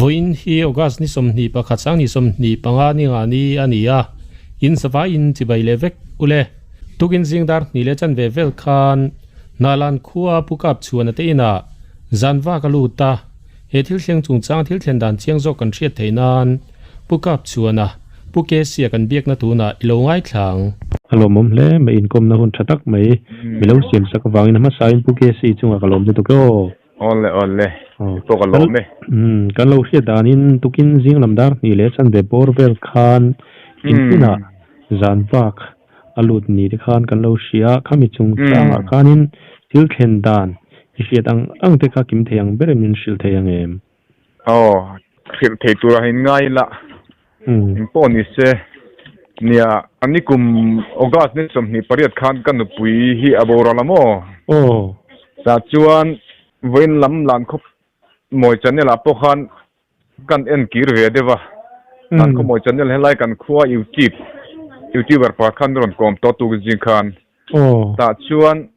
Vawiin hi August ni 21 sang ni 25 ni nga ni a ni a, in zavaiin chibai leh vek ule. Tukin zing dar hnih leh chanve vel khan Hnalan khua Pu Kap Chhuana te inah zan vak a lut a, he thil thleng chungchang thil thlen dan chiang zawk kan hriat theih nan Pu Kap Chhuana, Pu Kesia kan biakna tunah i lo ngaithla ang. A lawmawm hle mai, inkawmna hun tha tak mai mi lo siam sak avangin a hmasain Pu Kesi chungah ka lawm lutuk e aw. Awle awle, i pawh ka lawm e. Kan lo hriat danin tukin zing lam dar hnih leh chanve bawr vel khan in inah zan vak a lut ni te khan kan lo hria a, khami chungchangah khanin thil thlen dan i hriat ang ang te kha kim thei ang berin min hrilh thei ang em? Aw, hrilh thei tura in ngai ila eng pawh ni se. Nia, a ni kum August ni 28 khan ka nupui hi a boral a maw? Aw. Tah chuan vawiin lam lan khawp mawi channel ah pawh khan kan en kir ve deuh a. Lan khawp mawi channel helai kan khua YouTube YouTuber pakhat khan min rawn kawm tawh tuk zing khan. Aw. Tah chuan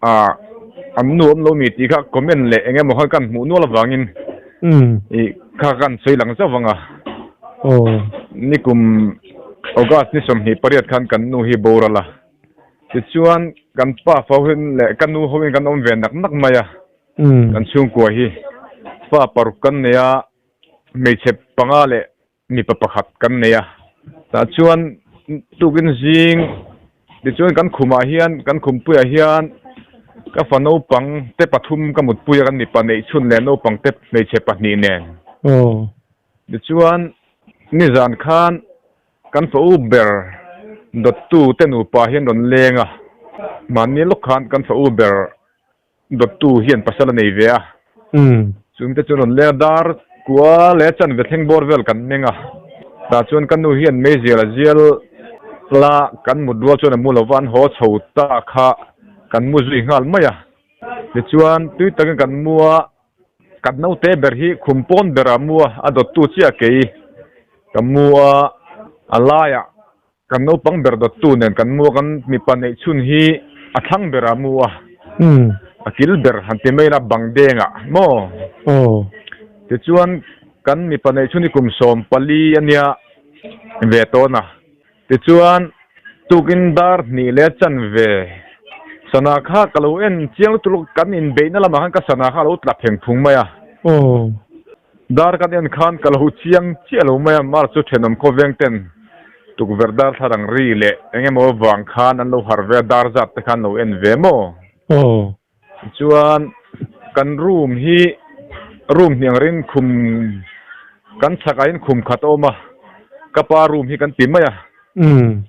Ah, an nuam lo mi tih kha comment leh eng emaw khan kan hmuh nual avangin i kha kan sawi lang zauh vang a. Aw. Nikum August ni 28 khan kan nu hi boral a. Tichuan kan pa fo hin leh ka nu hoin kan awm ve nak nak mai a. Kan chhungkua hi fa paruk kan nei a, hmeichhe panga leh mipa pakhat kan nei a, tah chuan tukin zing tichuan kan khumah hian kan khumpuiah hian ka fa naupang te pathum ka mutpui a kan mipa neih chhun leh naupang te hmeichhe pahnih nen. Aw. Tichuan nizan khan kan fa u ber dawttu te nupa hian rawn leng a, mahni lawk khan kan fa u ber Dawttu hian pasal a nei ve a. Chungte chuan rawn leng a, dar kua leh chanve thleng bawr vel kan meng a. Tah chuan ka nu hian meizial a zial la, kan mut rual chuan a mu lo va, an haw chho ta kha kan mu zui nghal mai a. Tichuan tui takin kan mu a, kan naute ber hi khum pawn berah a mu a, a dawttu chiah kei ka mu a, a laiah Kan naupang ber dawttu nen kan mu a, kan mipa neih chhun hi a thlang ber a mu a, a kil ber han ti mai ila bang dengah maw? Tichuan kan mipa neih chhun hi kum 14 a nia ve tawn a, tichuan tukin dar hnih leh chanve sana kha ka lo en chiang lutuk kan inbeihna lamah khan ka sana kha a lo tla pheng phung mai a. Dar kan en khan ka lo chiang chiah lo mai a, March chu thenawm khawveng ten tukverh darthlalang ri leh eng emaw vang khan an lo harh ve a, dar zat te khan lo en ve maw? Aw. Chuan kan room hi room hniang rin khum kan chhakah hian khum khat a awm a, ka pa room hi kan ti mai a,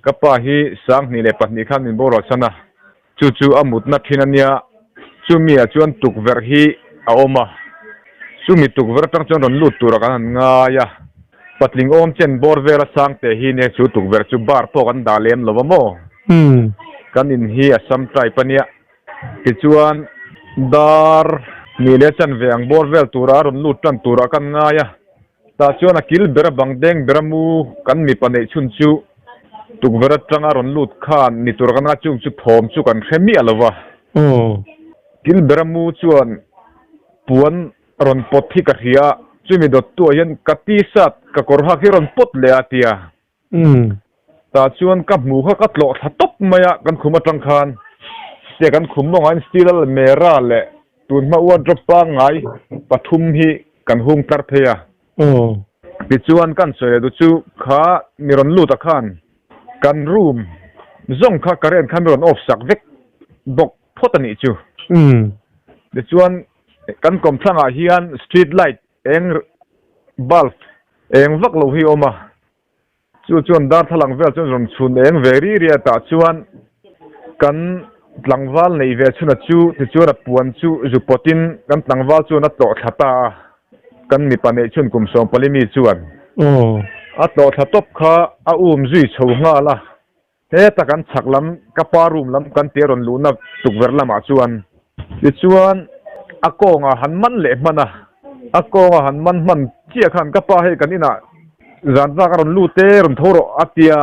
ka pa hi 2002 khan min boral san a, Chu chu a mutna thin a nia, chumi ah chuan tukverh hi a awm a, chumi tukverh atang chuan rawn lut tura kan han ngai a, patling awm chen bawr vela sang teh hi nia chu tukverh chu bar pawh kan dah lem lo a maw? Kan in hi a sam type a nia, tichuan dar hnih leh chanve ang bawr vel tura a rawn lut tan turah kan ngai a. Tah chuan a kil ber a bang deng ber a mu kan mipa neih chhun chu tukverh atanga rawn lut khan ni tur kan nga chung chu thawm chu kan hre miah lo va. Kil ber a mu chuan puan rawn pawt hi ka hria a, chumi dawttuah hian ka t-shirt ka kawr hak hi rawn pawt leh a ti a. Tah chuan ka hmu kha ka tlawh thla tawp mai a, kan khum atang khan tia kan khum mawngah hian steel a mera leh tunhma wardrobe pangngai pathum hi kan hung tlar phei a. Tichuan kan sawi leh duh chu kha mi rawn lut ah khan kan room zawng kha current kha mi rawn off sak vek bawk phawt a nih chu. Tichuan kan kawmthlangah hian street light eng bulb eng vak lo hi a awm a. Chu chuan darthlalang vel chuan rawn chhun eng ve ri ri a, tah chuan kan tlangval neih ve chhun a chu tichuan a puan chu zu pawtin kan tlangval chuan a tlawh thla ta a, kan mipa neih chhun kum 14 mi chuan a tlawh thla tawp kha a um zui chho nghal a, heta kan chhak lam ka pa room lam kan tia rawn luhna tukverh lamah chuan tichuan a kawngah han man leh hman a, a kawngah han man hman chiah khan ka pa hei kan inah zan vak a rawn lut e rawn tho rawh a tia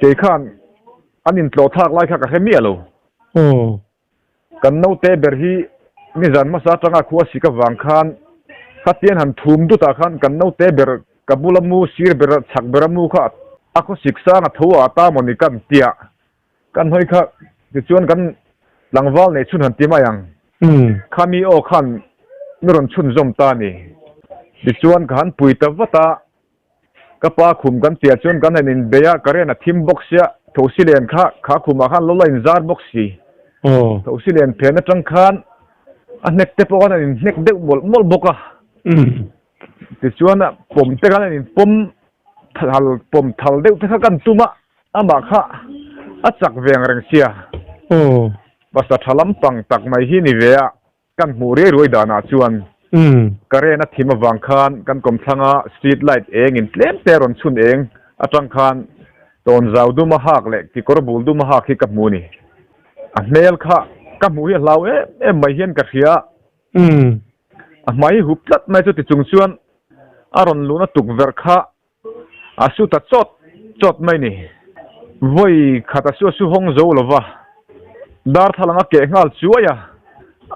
kei khan an intlawh thlak lai kha ka hre miah lo. Kan naute ber hi nizan hmasa atanga khua sik avang khan Khatian han thum dutah khan kan naute ber ka bula mu sir ber chhak bera mu kha a khawsik sang a tho a ta maw ni kan tia kan hawi kha tichuan kan tlangval nei chhun han ti mai ang. Khami aw khan mi rawn chhunzawm ta a ni. Tichuan ka han pui ta vat a, Ka pa khum kan tia chuan kan han inbei a, current a thim bawk sia, thosi len kha kha khumah khan lo la inzar bawk si. Thosi len phen atang khan a hnek te pawh khan an inhnek deuh mawlh mawlh bawk a. Tichuan a pawm te khan an inpawm thal pawm thal deuh te kha kan tum a, amah kha a chak ve ang reng sia. Pasa tha lampang tak mai hi ni ve a. Kan hmuh riai ruai danah chuan current a thim avang khan kan kawmthlanga street light eng in tlem te rawn chhun eng atang khan tawnzau dum a hak leh kekawr bul dum a hak hi ka hmu a ni. A hmel kha ka hmuh hi a hlau em em mai hian ka hria. A hmai hup tlat mai chu ti chung chuan a rawn luhna tukverh kha A su ta chawt chawt mai ni. Vawi khat a su a su hawng zo lo va, darthlalang a keh nghal chuai a,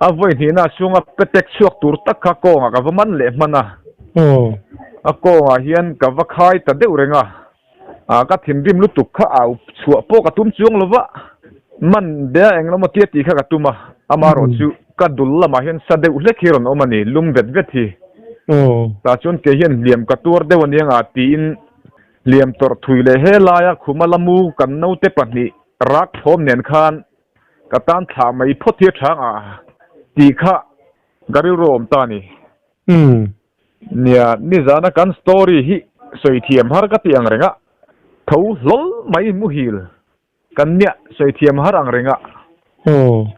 a vawi hnihna a chhunga petek chhuak tur tak kha kawngah ka va man leh hman a. A kawngah hian ka va khai ta deuh reng a, a ka thinrim lutuk kha au chhuah pawh ka tum chuang lo va, man bia eng lo maw tia tih kha ka tum a, amaherawh chu ka dul lamah hian sa deuh hlek hi rawn awm a ni, lum vet vet hi. Tah chuan kei hian hliam ka tuar deuh aniang a tiin hliam tawrh thui leh he laia khuma lamu kan naute pahnih rak thlawm nen khan ka tan thlah mai phawt hi a chhang a tih kha ka rilru a awm ta a ni. Nia, nizana kan story hi sawi thiam har ka ti ang reng a, tho hlawl mai muhil. Kan nia sawi thiam har ang reng a.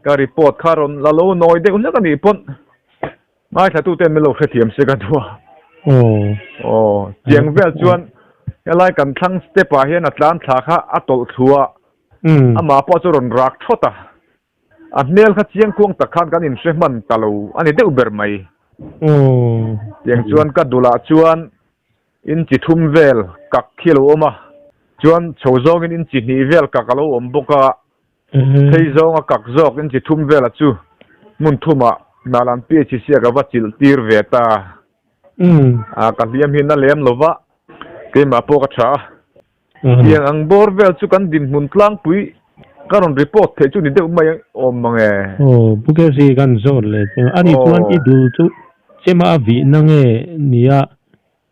Ka report kha rawn la lo nawi deuh hlek a nih pawn ngaithla ten min lo hrethiam se ka duh a. Aw tiang vel chuan helai kan thlang step ah hian a tlan thla kha a tawlh thlu a, amah pawh chu rawn rak thawt a. A hmel kha chiang kuang tak khan kan inhre hman ta lo a ni deuh ber mai. Tiang chuan ka dulah chuan Inchi thum vel kak khi a lo awm a, chuan chho zawngin inchi hnih vel kak a lo awm bawk a, phei zawnga kak zawk inchi thum vela chu hmun thumah Hnalan PHC a ka va chilh tir ve ta. A ka hliam hi na lem lo va, keimah pawh ka tha a. Tiang ang bawr vel chu kan dinhmun tlangpui ka rawn report theih chu ni deuh mai awm mang e. Aw, Pu Kesi kan zawt leh chu. Ani chuan i dul chu chema a vihna nge nia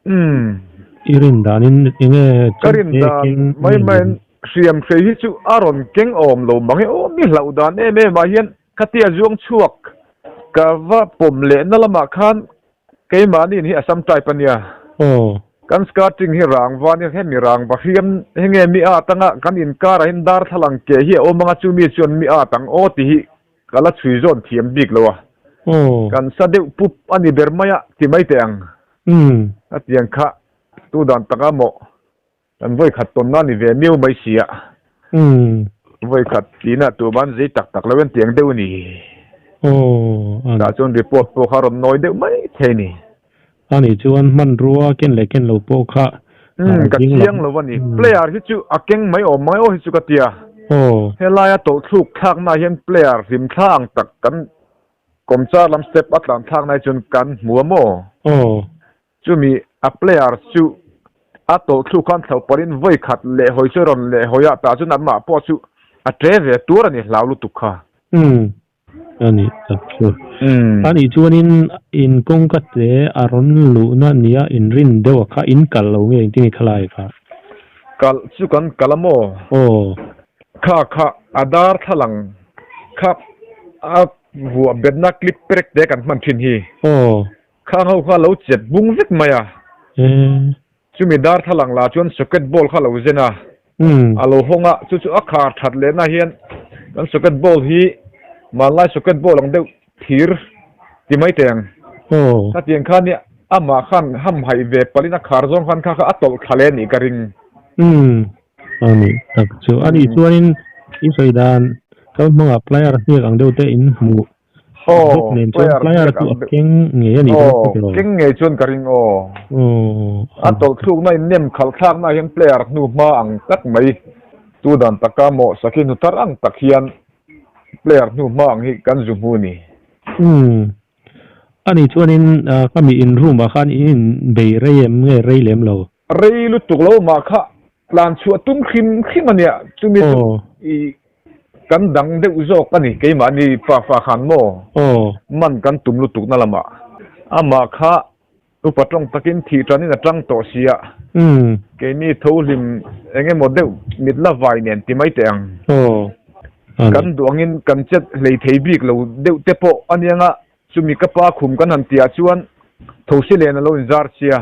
Umm. I rin danin enge Ka rin dan mai maiin hriam hrei hi chu a rawn keng awm lo mang e aw, mi hlauh dan em em ah hian khatia zuang chhuak ka va pawm lehna lamah khan keimahni in hi Assam type a nia. Aw. Kan skirting hi rangva nia hemi rangva hriam henge mi at anga kan inkarah hian darthlalang ke hi a awm anga chumi chuan mi at ang aw tih hi Ka la chhui zawn thiam bik lo a. Kan sa deuh pup a ni ber mai a ti mai teh ang. A tiang kha tu dan taka maw kan vawi khat tawnna ni ve miau mai si a. Vawi khat tina tur ban zei tak tak lo en tiang deuh a ni. Tah chuan report pawh kha rawn nawi deuh mai thei a ni. A nih chuan hmanrua ken leh ken lo pawh kha Umm ka chiang lo a ni. Player hi chu a keng mai awm mai aw hi chu ka tia. Helaia tawlhthluk thlakna hian player hlim thla ang tak kan kawmchar lam step a tlan thlakna hi chuan kan hmu a maw? Chumi a player chu a tawlhthluk khan thlo parin vawi khat leh hawi chu a rawn leh hawi a, tah chuan amah pawh chu a ṭe ve tur a ni hlau lutuk kha. A nih tak chu. A nih chuanin in kawngka te a rawn luhna nia inrin deuh a kha in kal lo nge engtin nge khalai kha? Kal chu kan kal a maw? Aw. Kha kha a dar thlalang kha a vuah betna clip perek te kan hman thin hi. Aw. Khang ho kha lo chet bung vek mai a. Ee. Chumi darthlalang lah chuan socket ball kha lo zen a, a lo hawng a, chu chu a khar that lehna hian kan socket ball hi hmanlai socket ball ang deuh thir ti mai teh ang. Khatiang khan hi amah khan hamhaih ve palhin a khar zawng khan kha kha a tawlh thla leh a nih ka ring. A nih tak chu. A nih chuanin i sawi dan kal hmangah plier hniak ang deuh te in hmuh Aw, nen chuan player plier hniak chu ang a deuh. keng ngei a nih dawn Aw, chu tiraw? keng ngei chuan ka ring aw. Aw, A tawlhthlukna in nem khalh thlakna hian player hnu hma ang tak mai, tu dan taka maw sakhi hnu thar ang tak hian player hnu hma ang hi kan zu hmu ni. Umm. Ani chuanin khami in room ah khan in in bei rei em nge rei lem lo? Rei lutuk lo mah kha tlan chhuah tum hrim hrim a nia, chumi chu i kan dang deuh zawk a ni, keimahni pa fa khan maw man kan tum lutuk na lamah amah kha Upa tawng takin thih tanin a tang tawh sia. Keini tho hlim eng emaw deuh mit la vai nen ti mai teh ang. Kan duh angin kan chet hlei thei bik lo deuh te pawh a nia nga, chumi ka pa khum kan han tihah chuan thosi len a lo inzar sia.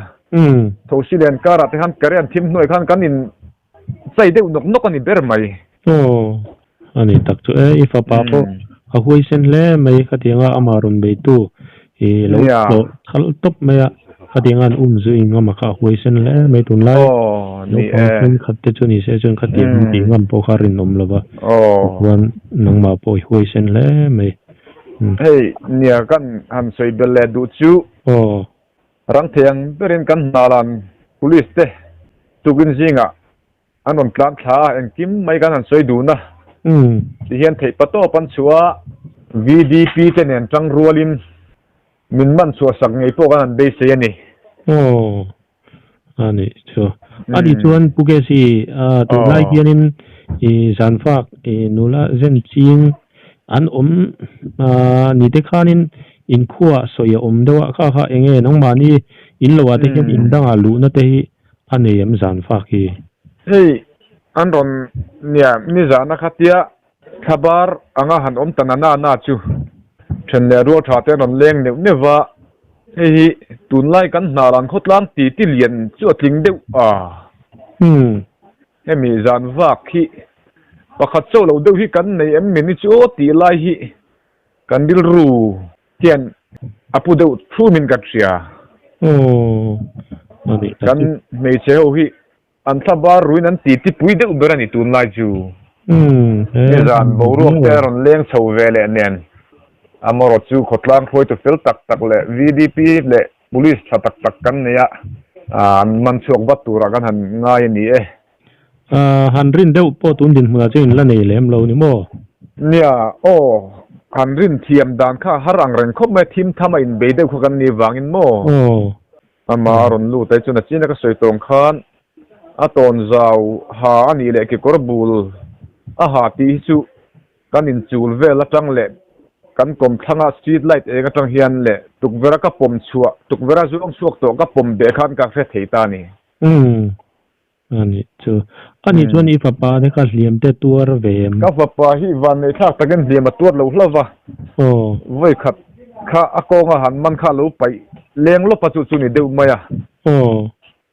Thosi len karah te khan kare an thim hnuai khan kan in chai deuh nawk nawk a ni ber mai. Aw, a ni tak chu e, i fapa pawh a huaisen hle mai khatianga amah rawn beitu i lo hlawh thal tawp mai a, khatianga an um zui ngam a kha a huaisen hle mai tunlai naupang thenkhat te chu ni se chuan khatiang an tih ngam pawh kha a rinawm lo va, tichuan nangmah pawh i huaisen hle mai. Hei nia kan han sawi belh leh duh chu. Aw. Rang thei ang berin kan hnalan Police te tukin zingah an rawn tlan thla a, engkim mai kan han sawi dun a. Tihian theih patawp an chhuah a, VDP te nen tang rualin min man chhuah sak ngei pawh kan han beisei a ni. Aw, a nih chu. A nih chuan Pu Kesi, tunlai hianin i zanfak i nula zen ching An awm ni te khanin inkhua sawi a awm deuh a, kha kha eng nge nangmahni in lo ah te hian in dangah luhna te hi a nei em zan fak hi? Hei an rawn nia nizana khatia thlabar anga han awm ta na na na chu then leh rual tha te an rawn leng neuh neuh va, hei hi tunlai kan hnar an khawtlang ti ti lian chu a tling deuh a. Hemi zan vak hi pakhat chauh lo deuh hi kan nei em mini chu aw tih lai hi kan rilru hian a pu deuh thumin ka hria. Kan hmeichhe ho hi an thla bar ruin an titi pui deuh ber a ni tunlai chu. Nizan boruak te a rawn leng chho ve leh nen amarawh chu khawtlang hruaitu fel tak tak leh VDP leh Police tha tak tak kan nei a, an man chhuak vat turah kan han ngai a ni e. Han rin deuh pawh tun dinhmunah chuan in la nei lem lo ni maw? Nia, aw, han rin thiam dan kha har ang reng khawp mai, thim tham a inbei deuh kha kan nih vangin maw? Aw. Amah a rawn lut a, chuan a china ka sawi tawng khan a tawn zau ha a nih leh kekawr bul a ha tih hi chu Kan inchul vel atang leh kan kawmthlanga street light eng atang hian leh tukverha ka pawm chhuah, tukverha zuang chhuak tawh ka pawm beh khan ka hre thei ta a ni. Umm, a nih chu. A nih chuan i fapa te kha hliam te tuar ve em? Ka fapa hi vanneihthlak takin hliam a tuar lo hlauh va. Aw. Vawikhat kha a kawnga han man kha a lo paih leng lawp a chu chu ni deuh mai a. Aw.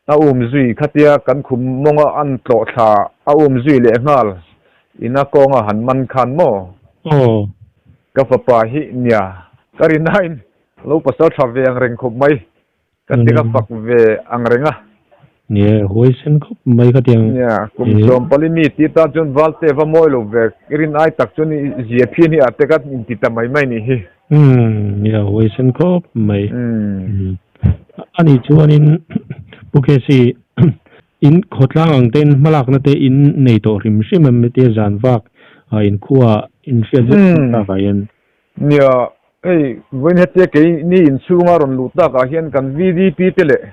A um zui khatia kan khum mawnga an tlawh thla a um zui leh nghal ina kawnga han man khan maw? Aw. Ka fapa hi nia ka rinain lo pasal tha ve ang reng khawp mai ka ti ka fak ve ang reng a. Nia huaisen khawp mai khatiang. Nia kum 40 mi ti tan chuan Valte va mawi lo ve i rin ai tak chuan i zia phian hi a te ka inti ta mai mai nih hi. Umm nia huaisen khawp mai. Umm. Ani chuanin Pu Kesi in khawtlang ang tein hmalakna te in nei tawh hrim hrim em hetia zan vak in khua in hriat zet zet takah hian. Nia, hei vawiin hetia keini inchhunga rawn luh takah hian kan VDP te leh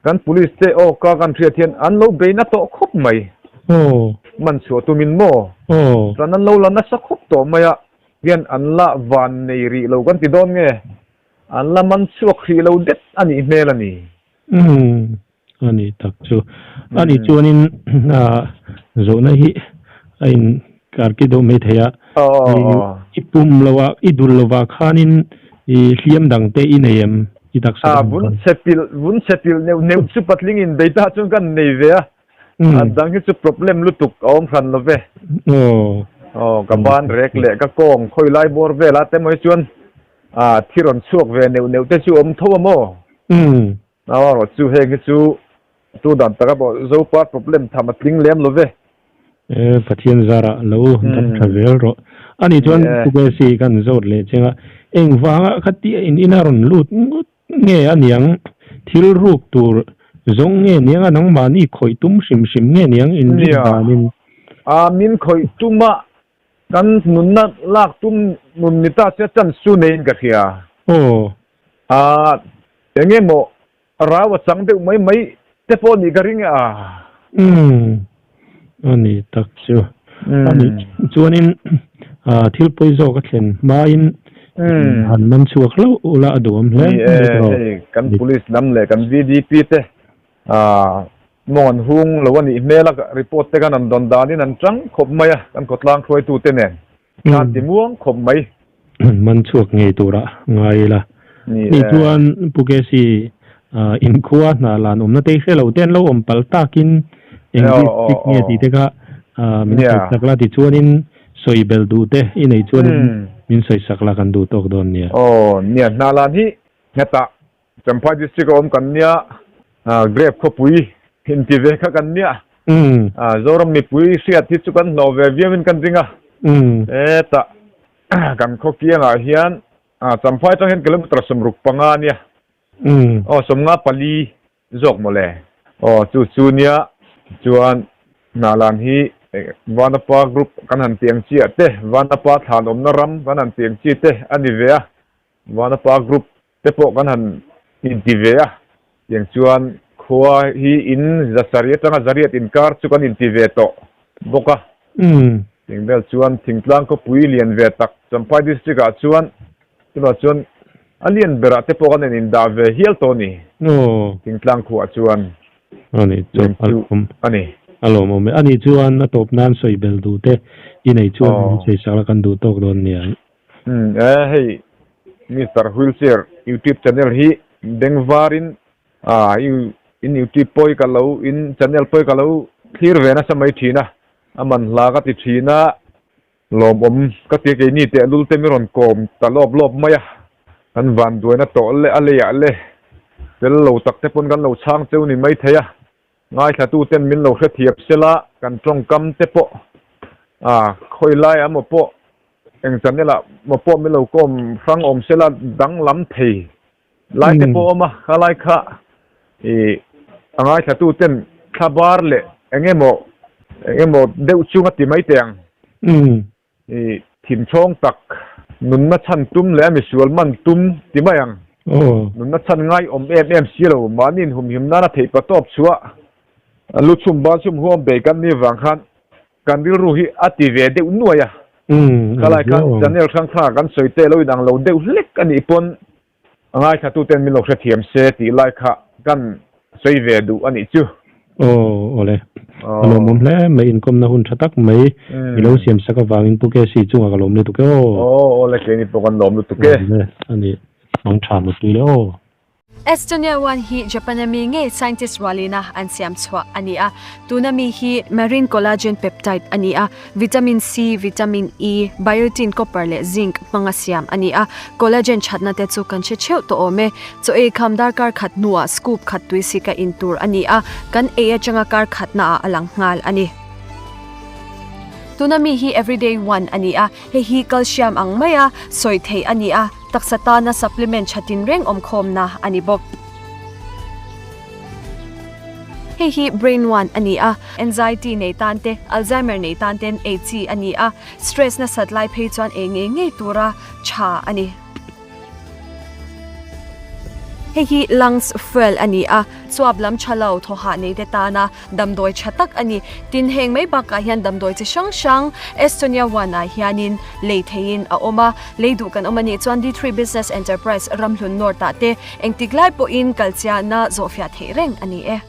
kan Police te aw ka kan hriat hian an lo bei na tawh khawp mai. Aw. Man chhuah tumin maw? Aw. Chuan an lo la nasa khawp tawh mai a, hian an la van nei rih lo kan ti dawn nge? An la man chhuak hrih lo det a nih hmel a ni. Umm, a ni tak chu. A nih chuanin zawhna hi a in karki deuh mai thei a. I pum lo ah, i dul lo ah khanin i hliam dang te i nei em? I taksa dang khan. Vun chhe pilh, vun chhe pilh neuh neuh chu patling in bei ta chuan kan nei ve a. A dang hi chu problem lutuk a awm hran lo ve. Aw, ka ban rek leh ka kawng khawi lai bawr vel ah te maw hi chuan A thi rawn chhuak ve neuh neuh te chu awm tho a maw? Umm. Amaherawh chu heng hi chu tu dan taka pawh Zopa problem tham a tling lem lo ve. E, Pathian zarah lo dam tha zel rawh. Ani chuan Pu Kesi kan zawt leh cheng a, engvanga khatia in ina rawn lut ngawt nge a niang? Thil ruk tur zawng nge niang a nangmahni khawih tum hrim hrim nge niang in rin danin? Nia, a min khawih tuma Kan nunna lak tum nun ni ta sia chance chu neiin ka hria. Aw. A enge maw rau a chang deuh mai mai te pawh nih ka ring e a. Umm a ni tak chu. A nih chuanin thil pawi zawk a thlen hmain han man chhuak hlauh ula a duhawm hle Ni e, hei kan police lam leh kan VDP te mawng an hung lo a nih hmel a, report te khan an dawn danin an chang khawp mai a, kan khawtlang hruaitute nen khan ti muang khawp mai. Man chhuak ngei tura ngai ila. Ni chuan Pu Kesi inkhua hna lan awmna te hre lo te an lo awm palh takin eng district nge tih te kha min sawi sak la tichuanin sawi belh duh te i nei chuanin min sawi sak la kan duh tawk dawn nia. Aw nia hna lan hi nghetah Champhai district a awm kan nia Grape khawpui inti ve kha kan nia. Zoram mipui hriat hi chu kan hlawh ve viauin kan ring a. Hetah kan khaw kiangah hian Champhai atang hian kilometer 65 a nia. Aw 54 zawk mawle. Aw chu chu nia chuan Hnalan hi Vanapa group kan han ti ang chiah te, Vanapa thlan awmna ram kan han ti ang chi te a ni ve a. Vanapa group te pawh kan han inti ve a, tiang chuan khua hi in zasarih atanga zariat inkar chu kan inti ve tawh bawk a. Tiang vel chuan thingtlang khawpui lian ve tak Champhai district ah chuan tunah chuan a lian berah te pawh kan indah ve hial tawh a ni thingtlang khuaah chuan. Ani chu a ni. A lawmawm e. Ani chuan a tawp nan sawi bel duh te i nei chuan min sawi sak la kan duh tawk dawn nia. Umm e hei Mister Wheelchair YouTube channel hi bengvarin ah in YouTube pawh hi ka lo in channel pawh hi ka lo thlir ve nasa mai thin a, a man hla ka ti thin a, lawmawm ka ti a keini tehlul te mi rawn kawm ta lawp lawp mai a, kan vanduaina tawh leh a leiah le fel lo tak te pawn kan lo chhang cheu ni maithei a. Ngaithlatu ten min lo hrethiam sela kan tawngkam te pawh ah khawi lai ah maw pawh eng channel ah maw pawh min lo kawm hrang awm sela danglam thei lai te pawh awm a kha lai kha ih a ngaithlatu ten thla bar leh eng emaw eng emaw deuh chung a ti mai teh ang. I thinchhawng tak, nunna chhan tum leh a misual man tum ti mai ang. Nunna chhan ngai awm em em si lo, mahni inhumhim nana theih pa tawp chhuah lu chhum ban chhum huam bei kan ni vang khan kan rilru hi a ti ve deuh nuai a. Khalai khan channel hrang hrangah kan sawi te lo inang lo deuh hlek a nih pawn A ngaithlatuten min lo hrethiam se tih lai kha kan sawi ve duh a nih chu. Aw, awle. A lawmawm hle mai, inkawmna hun tha tak mai i lo siam sak avangin Pu KC chungah ka lawm lutuk e aw. Aw, awle, keini pawh kan lawm lutuk e. Awle, a nih mang tha mutui le aw. Estonia one hi Japan a mi ngei scientist rualina an siam chhuah a ni a, tuna mi hi marine collagen peptide a ni a, Vitamin C, Vitamin E, Biotin, Copper leh Zinc hmanga siam a ni a, Collagen thatna te chu kan hre theuh tawh awm e. Chaw ei kham darkar khat hnuah scoop khat tui sika in tur a ni a, kan ei atanga kar khatnaah a lang nghal a ni. Tuna mi hi Everyday One a ni a, hei hi calcium ang maia sawi theih a ni a, taksa tana supplement tha tinreng awmkhawmna a ni bawk. Hei hi brain one a ni a, anxiety nei tan te, Alzheimer nei tan ten ei chi a ni a, stress nasat lai phei chuan ei ngei ngei tura tha a ni. Hei hi lungs fuel a ni a, chuap lam tha lo thaw hah nei te tana damdawi tha tak a ni. Tin heng mai bakah hian damdawi chi hrang hrang Estonia one ah hianin lei theiin a awm a, lei duh kan awm a nih chuan D3 Business Enterprise Ramhlun North ah te Engtik lai pawhin kalchiahna zawhfiah theih reng a ni e.